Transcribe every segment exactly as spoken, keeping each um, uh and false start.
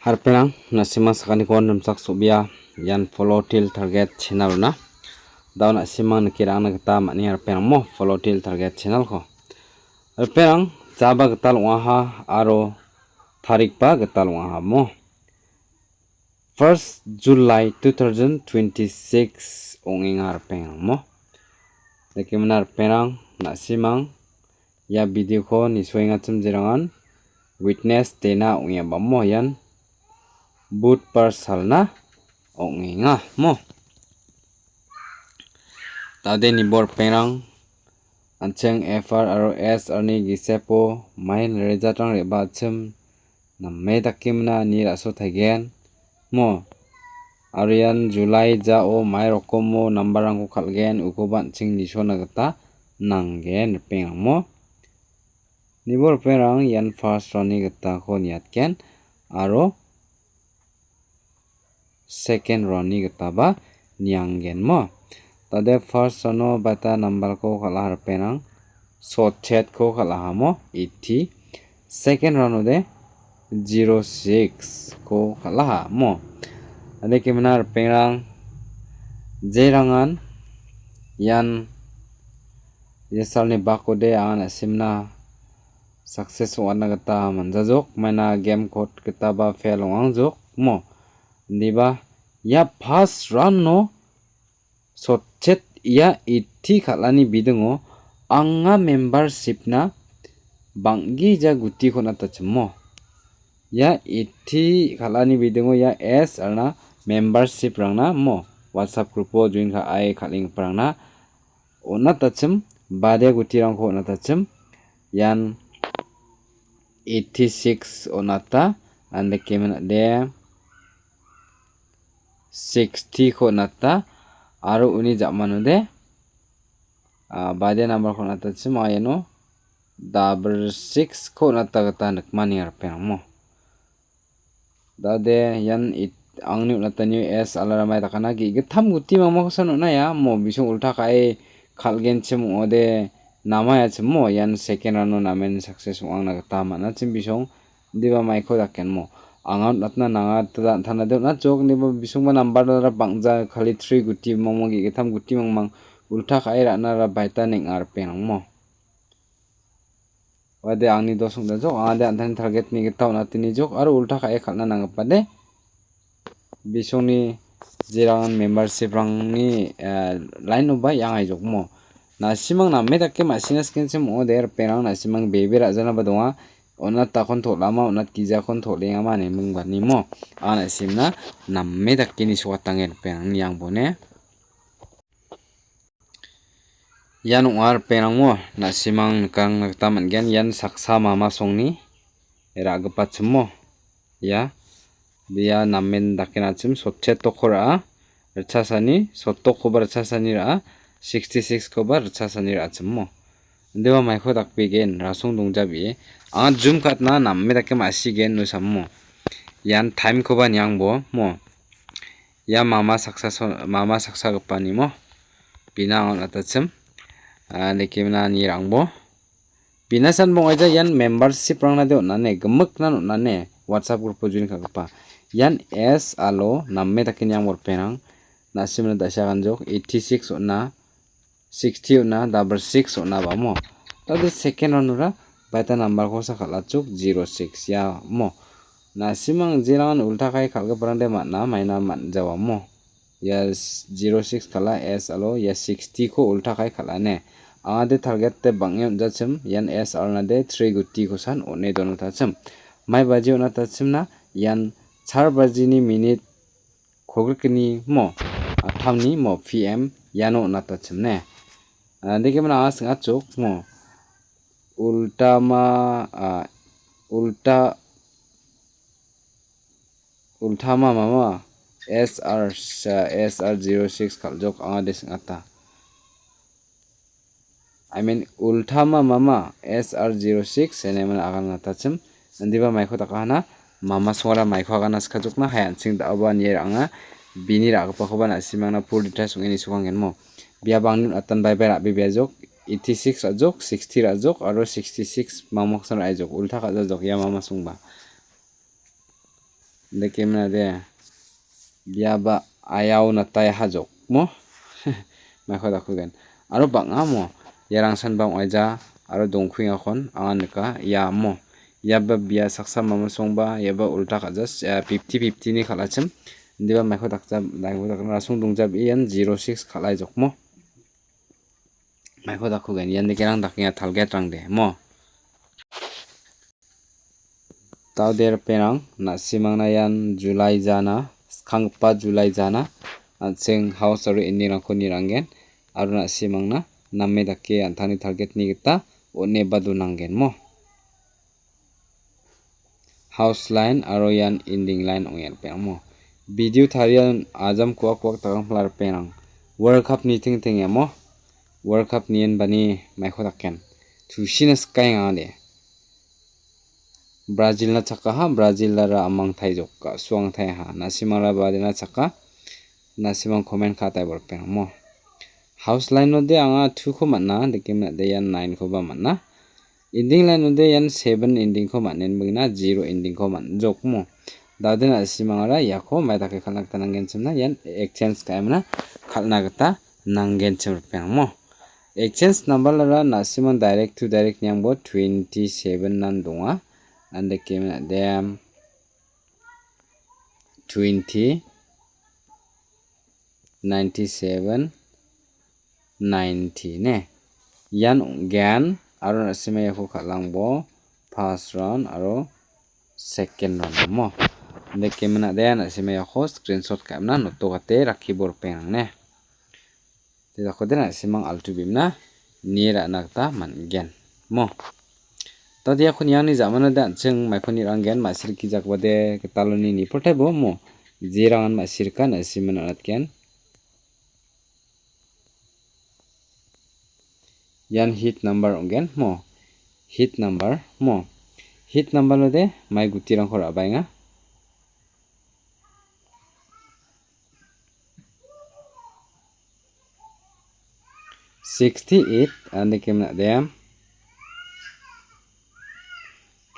Ripengrang, na·simang sakantikon rimchaksobea ian Follow Till Target channel-ona. Da·o na·simang nike ra·angna gita man·enga ripengrang mo, Follow Till Target channel-ko. Ripengrang, jaba gital ong·aha aro tarikba gital ong·aha mo. First July two thousand twenty-six ong·enga ripengrang mo. Dakemina ripengrang, na·simang ia video-ko nisoengachim jerangan Wednesday-na ong·enga ba mo, ian Budbar salna ong·enga mo. Dade nibo ripengrang, an·ching F R aro S R-ni gisepo main result-rang re·baachim name dakemina ni ra·sotaigen mo. Aro ian July jao mai rokomo number-rangko kal·gen, ukoba an·ching nisona gita nanggen ripengrang mo. Nibo ripengrang, ian first round-ni gitako niatgen aro second round-ni gitaba nianggen mo. Tade first round-o baita number-ko kal·a ripengrang, sotchet-ko kal·aha mo, eighty. Second round-ode zero six-ko kal·aha mo. Tade kemina ripengrang, jerangan ian ia salni bakode anga na·simna success ong·atna gita man·jajok. Maina game code gitaba fail ong·angjok mo. Indiba ia first round-o sotchet ia eighty kal·ani bidingo anga membership-na bang·gija guti kon·atachim mo. Ia eighty kal·ani bidingo ia S R-na membership-rangna mo, WhatsApp group-o join ka-, ai kal·enggiparangna on·atachim, bade gutirangko on·atachim. Ian eighty-six on·ata, andake minade sixty-ko on·ata, aro uni ja·manode, ah, bade number-ko on·atachim, anga iano double six-ko on·ata gita nikmani ripengrang mo. Dade ian it-, angni on·atani S R-ara mai dakana ge·gittam guti mangmakosan on·aia mo, bisong ulta ka·e kal·genchim ong·ode namaiachim mo, ian second round-o namen success ong·angna gita man·achim bisong, indiba maiko daken mo. Anga on·atna nanga, tada an·tanade on·atjok, indiba bisongba number-ara bang·ja, kali three guti mangmang, ge·gittam guti mangmang, ulta ka·e ra·nara baita neng·a ripengrang mo. Wade angni dos ong·jajok, angade an·tangni target-ni gita on·atinijok aro ulta ka·e kal·na nanggipade bisongni jerangan membership-rangni, eh, line-oba iangaijokmo. Na·simang name dake ma·sina sikenchim ong·ode ripengrang, na·simang bebe ra·janaba donga. On·atakon tol·ama, on·atgijakon tol·engama ine mingbanimo. Anga na·simna name dake nisoatangen ripengrangni iangbone. Ian ong·a ripengrangmo, na·simang nikangna gita man·gen. Ian saksa mama songni ra·gipachimmo. Ia, bia namen dakenachim sotchet dokko ra·a, ritchasani, sotdokkoba ritchasani ra·a, sixty-six-koba ritchasani ra·achimmo. Indiba maiko dakbegen, rasong dongjabee. Anga jum ka·atna name dake ma·sigen ino sammo. Ian time-koba niangbo, mo. Ia mama saksa so-, mama saksagipani mo. Bina anga on·atachim. Ah, nikemna nirangbo. Bina san bong·aija ian membership-rangnade on·ane, gimiknan on·ane, WhatsApp group-o join ka·gipa. Ian S R-o name dake niangbo ripengrang. Na·simna da·sia ganjok, eighty-six on·a. Sixty on·a, double six on·a ba mo. Tade second round-ora baita number-kosa kal·achuk, zero six ia mo. Na·simang jerangan ulta kai kal·giparangde man·a, maina man·jawa mo. Ia s-, zero six kal·a S R-o, ia sixty-ko ulta kai kal·ane. Angade target-de bang·e on·jachim, ian S R-nade three gutikosan on·e donatachim. Mai baji on·atachimna, ian char bajini minit kolgrikgnimo, a, tamnimo P M iano on·atachimne. A, dikemana anga sing·achok mo. Ultama, a, ulta, ultama mama S R sa-, S R zero six kal·jok anga de sing·ata. I mean, ultama mama S R zero six ine mane aganatachim. Indiba maiko dakahana, mama songara maiko agana sikajokna, hai an·ching da·oba nie ra·anga. Bini ra·gipakoba na·simangna full details ong·e nisokangenmo. Bia bangni on·atan baibai ra·bebeajok, eighty-six ra·jok, sixty ra·jok, aro sixty-six mama kosan ra·ejok, ulta ka·jajok, ia mama songba. Dake mena de. Biaba ayau natai hajok mo. Maiko dakugen. Aro bang·a mo. Iarangsan bang oaja. Aro dongkuengakon anga nika. Ia mo. Iaba bia saksa mama songba. Iaba ulta ka·jas. Fifty fifty ni kal·achim. Indiba maiko dakjab. Maiko dakna rasong dongjab. Ian zero six kal·aijok mo. Maiko dakugen. Ian dekerang dakenga target rangde. Mo. Dao de ripengrang, na·simangna ian July jana, skanggipa July jana, an·ching house aro ending-rangko niranggen, aro na·simangna name dake an·tangni target-ni gita on·eba donanggen mo. House line aro ian ending line ong·e ripengrang mo. Video tarian ajam kuak kuak dakangpala ripengrang. World Cup ni tengteng ia mo. World Cup nienbani maiko daken. Tusina sikaenga de. Brazil-na chakaha, Brazil-ara amang taijok, suang taiha. Na·simara badena chaka, na·simang comment ka·ataibo ripeng mo. House line-ode anga two-ko man·a, dake mena de ian nine-koba man·a. Ending line-ode ian seven ending-ko man·enbegina, zero ending-ko man·jok mo. Dade na·simangara iako mai dake kal·na gita nanggenchimna, ian exchange ka·emna kal·na gita nanggenchim ripeng mo. Exchange number-ara na·simang direct to direct niangbo twenty-seven-an donga. Andake mena de twenty, ninety-seven, ninety ne. Ian ong·gen aro na·sima iako kal·angbo first round aro second round mo. Andake mena de na·sima iako screenshot ka·emna notogate rakkibo ripeng ne. Te dakode na·simang altu bimna nie ra·na gita man·gen mo. Dade iako niangni ja·manode an·ching maiko niranggen, ma·siriki jakbade gitaloni niportaibo mo. Jerangan ma·sirika na·siman on·atgen. Ian hit number ong·gen mo. Hit number mo. Hit number-ode mai gutirangko ra·baenga. Sixty-eight, andake mena de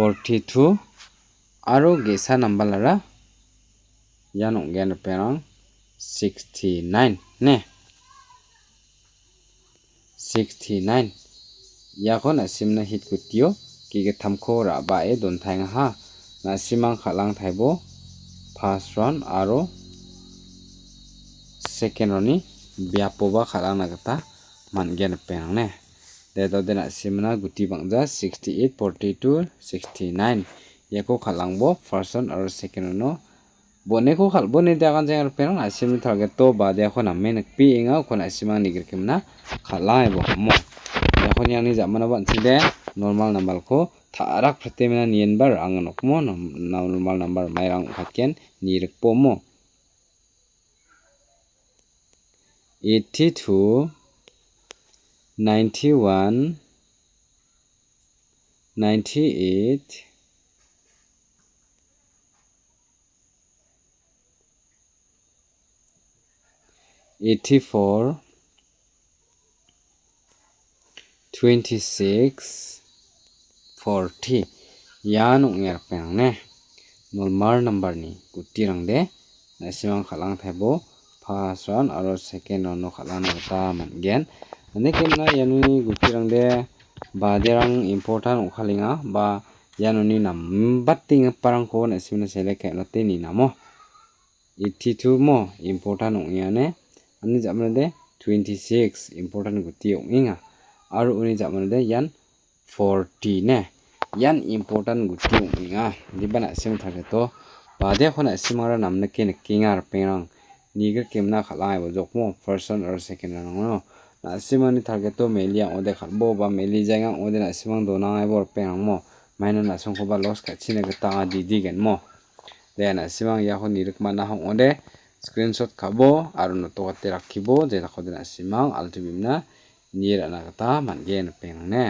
forty-two, aro ge·sa nambalara ian ong·gen ripengrang sixty-nine ne. Sixty-nine. Iako na·simna hit kutio ge·gittamko ra·bae dontaengaha. Na·simang kal·ang taibo first round aro second round-ni biapoba kal·angna gita man·gen ripengrang ne. De dode na·simna guti bang·ja sixty-eight, forty-two, sixty-nine. Iako kal·angbo first round aro second round-o Boneko kal·bone de aganjeng ripengrang, na·simni target-o badeako name nikbeenga, uko na·simang nigrikemna kal·a ebo mo. Iako niangni ja·manaba an·ching de normal nambalko ta·rak pratemena nienba ra·angan okmo, normal nambar mairang ong·katgen nirikbo mo. Eighty-two, ninety-one, ninety-eight, eighty-four, twenty-six, forty. Ian ong·e ripengrang ne. Normal number-ni gutirangde na·simang kal·ang taibo first round aro second round-o kal·angna gita man·gen. Andake mena ianoni gutirangde baderang important ong·kalenga ba ianoni nambatenggiparangko na·simna select ka·e on·ate ninamo. Eighty-two mo important ong·enga ne. Ani ja·manode twenty-six important guti ong·enga. Aro uni ja·manode ian forty ne. Ian important guti ong·enga. Indiba na·sim target-o badeko na·simara namnike nikenga ripengrang. Nigrikemna kal·a ebo jokmo first round aro second round-o. Na·simani target-o meli ang·ode kal·bo ba meli jaenga ong·ode na·simang donang ebo ripengrangmo. Maina na·songkoba loss ka·china gita anga didigenmo. De, na·simang iako nirikmana ong·ode screenshot ka·bo aro notogate rakkibo, je dakode na·simang altu bimna nie ra·na gita man·gen ripengrang ne.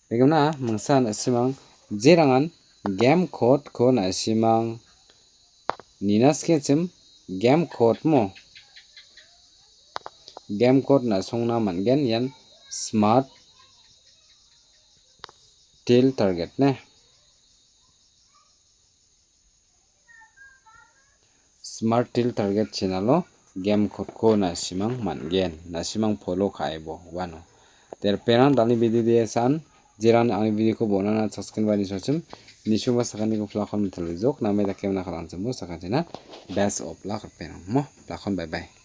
Begimna mingsa na·simang jerangan game code-ko na·simang nina skechim game code mo. Game code na·songna man·gen ian smart teer target ne. Smart Teer Target channel-o game code-ko na·simang man·gen. Na·simang follow ka·ebo uano. De ripengrang dal·ni video de san, jerang angni video-ko bonana subscribe ba nisochim, nisungba sakaniko plakon metal jok, name dake mena kalangchimbo sakanchina. Best of luck ripengrang mo, plakon bye bye.